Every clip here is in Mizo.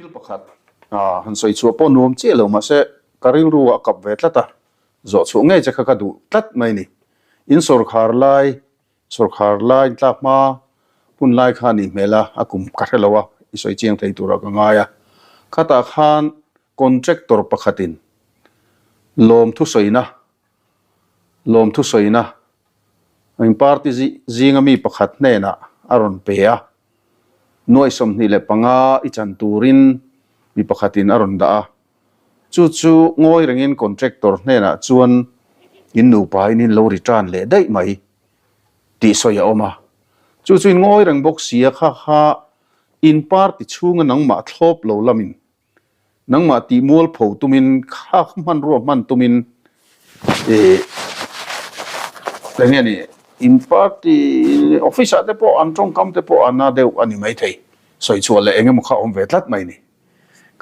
Thil pakhat han sawi chhuah pawh nuam chiah lo mahse ka rilru ah kap ve tlat a, zawh chhuah ngei che kha ka duh tlat mai ni. In sawrkhar lai, sawrkhar lai tlak hma hun lai kha a nih hmel a, a kum ka hre lo a, i sawi chiang thei turah ka ngai a. Khatah khan contractor pakhatin lawmthu sawina, lawmthu sawina in party zinga mi pakhat hnenah a rawn pe a. Nuai 25 i chan turin mi pakhatin a rawn dah a, chu chu ngawi rengin contractor hnenah chuan in nupa in in lo return leh daih mai tih sawi a awm a. Chu chu in ngawi reng bawk si a, kha kha in party chhunga nangmah thlawp lo lamin Nangmah tih mualpho tumin kha hmanrua hman tumin ih eng nge ni in party office ah te pawh an tawngkam te pawh a na deuh a ni maithei sawi chhuah leh eng emaw kha awm ve tlat mai ni.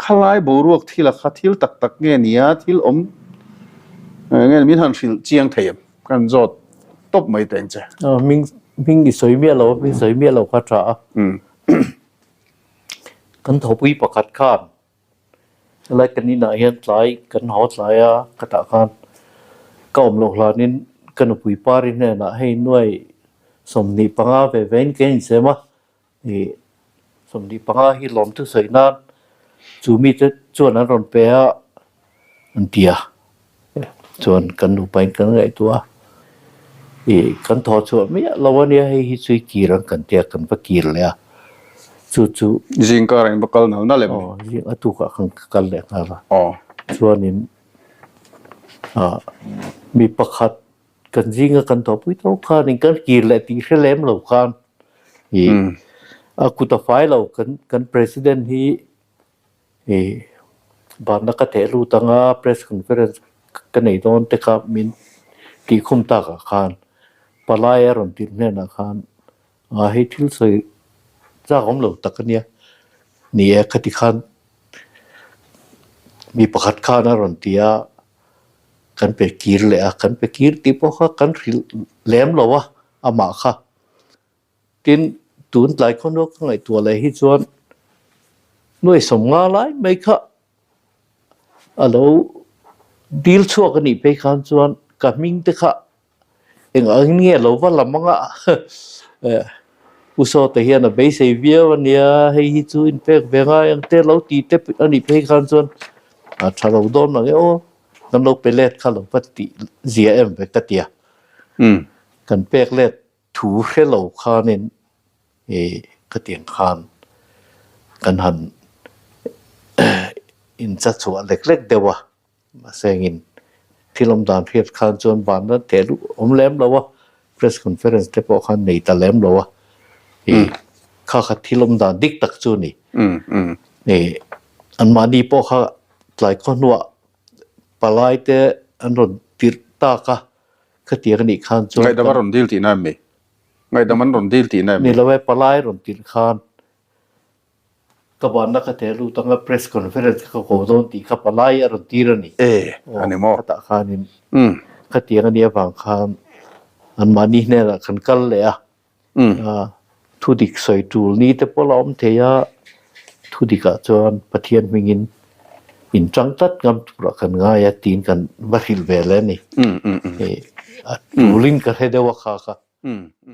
Khalai boruak thil a kha thil tak tak nge nia thil awm eng nge ni min han hrilh chiang thei em kan zawt tawp mai teng che. Hming hming i sawi miah lo hming sawi miah lo kha tha a. Kan thawpui pakhat khan helai kan inah hian tlai kan haw tlai a khatah khan ka awm loh hlanin ka nupui pari hnenah hei nuai 25 ve vein ka insem a, ih 25 hi lawm thusawi nan chu mite chuan an rawn pe a an ti a. Chuan kan nupain kan ngaihtuah a, ih kan thawh chhuah miah lo a nia hei hi chu i kir ang kan tia kan va kir leh a, chu chu. Zing karah in va kal nal nal em ni? Aw zing a tukah khan ka kal leh nghal a. Aw. Chuanin ah mi pakhat kan zinga kan thawhpui tho khanin kan kir leh tih hre lem lo khan ih a kut a fai lo kan kan president hi Ih banna ka theh lut anga press conference ka nei dawn te kha min tih khum takah khan palai a rawn tirh hnenah khan ah hei thil sawi chak awm lo tak a nia ni e khati khan mi pakhat khan a rawn ti a kan pe kir leh a kan pe kir tih pawh kha kan hrilh lem lo a amah kha. Tin, tun tlai khawnua ka ngaihtuah leh hi chuan nuai 50 lai mai kha a lo dil chhuak a nih phei khan chuan ka hming te kha eng ang nge lo va lam anga Pu Sawta hian a beisei viau a nia, hei hi chu inpek ve ngai ang te lo ti te a nih phei khan chuan a tha lo dawn ang e aw, kan lo pe let kha lo va tih zia em ve ka ti a, kan pek let Thu hre lo khanin i khatiang khan kan han incha chhuah lek lek deuh a, mahse engin thil awm dan hriat khan chuan van nan theh luh awm lem lo a, press conference te pawh khan nei ta lem lo a, i kha kha thil awm dan dik tak chu a ni. I anmahni pawh kha tlai khaw hnuah palai te an rawn tirh tak a, Khatiang a nih khan chuan Ngaihdam a rawn dil tihna em ni? Ngaihdam an rawn dil tihna em ni? Ni lo e, palai rawn tirh khan ka banna ka theh lut anga press conference ka ko dawn tih kha palai a rawn tir a ni. E, a ni maw? Khatah khanin khatiang a nih avang khan anmahni hnenah kan kal leh a, Thu dik sawi tul ni te pawh la awm thei a, thu dikah chuan Pathian hmingin in tang tlat ngam turah kan ngai a tiin kan va hrilh ve leh a ni. A tulin ka hre deuh a kha kha.